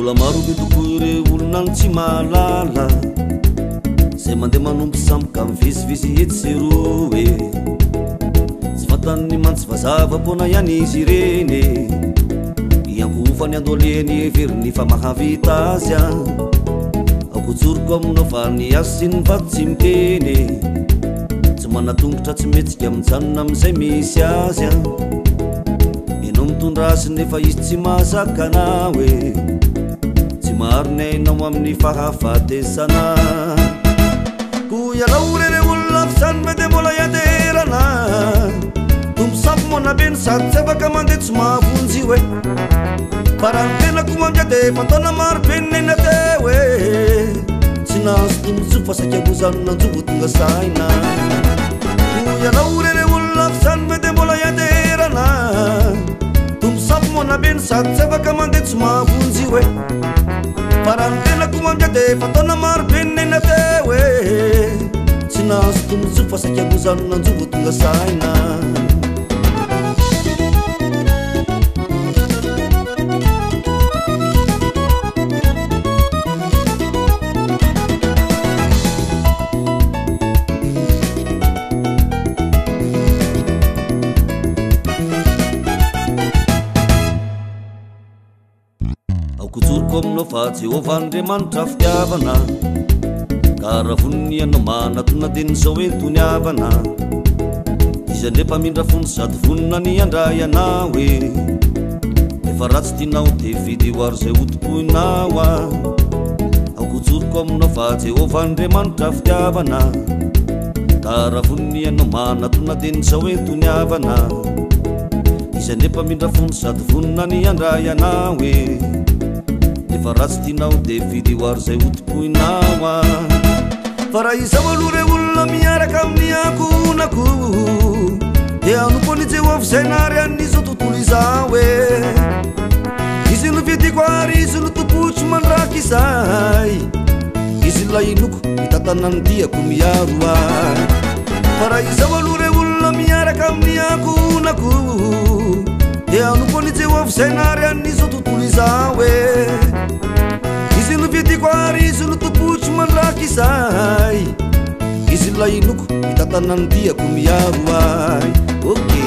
Mbola maro be tokoa ireo olona no tsy mahalala izay mandeha manompo sampy ka mivezivezy etsy sy eroa e. Tsy fantany mantsy fa zava-poana ihany izy ireny e. Iankohofany andohalehany heveriny fa mahavita azy a. Aoka hotsoriko aminao fa ny azy sy ny vato tsy miteny e. Tsy manan-tongotra tsy mihetsika mijanona amin'izay misy azy a. Ianao mitondra azy nefa izy tsy mahazaka anao e. Tsy maharo ny ainao amin'ny fahafatesana. Koa ialao re re olona f'izany ve dia mbola hianteherana. Tompo sampy moana be no sady tsy afaka mandeha tsy mahavonjy io e. Fa raha ny tenako mandeha dia efa taona maro be ny nena teo e. Tsy nahazo tombontsoa fa saika loza no nanjo vao tonga saina. Koa ialao re re olona f'izany ve dia mbola hianteherana. Tompo sampy moana be no sady tsy afaka mandeha tsy mahavonjy io e. Fa raha ny tenako mandeha dia efa taona maro be ny nena teo e. Tsy nahazo tombontsoa fa saika loza no nanjo vao tonga saina. Aoka hotsoriko aminao fa Jehovah Andriamanitra fitiavana. Ka raha vonona ianao manatona dia ny izao entony havana. Izy Andria mpamindra fo no sady vonona ny handray anao e. Rehefa ratsy tianao dia fidio ary izay hotompoinao a. Aoka hotsoriko aminao fa Jehovah Andriamanitra fitiavana. Ka raha vonona ianao manatona dia ny izao entony havana. Izy Andria mpamindra fo no sady vonona ny handray anao e. Rehefa ratsy tianao dia fidio ary izay hotompoinao a. Fa raha izaho aloha re olona miaraka amin'ny ankohonako dia hanompo an'i Jehovah izay nahary an'izao tontolo izao e. Izy no fidiko ary izy no tompoiko mandrakizay. Izy ilay inoako mitantana ny diako miaro ahy. Fa raha izaho aloha re olona miaraka amin'ny ankohonako dia hanompo an'i Jehovah izay nahary an'izao tontolo izao e. Izy no fidiko ary izy no tompoiko mandrakizay. Izy ilay inoako mitantana ny diako miaro ahy. Ok.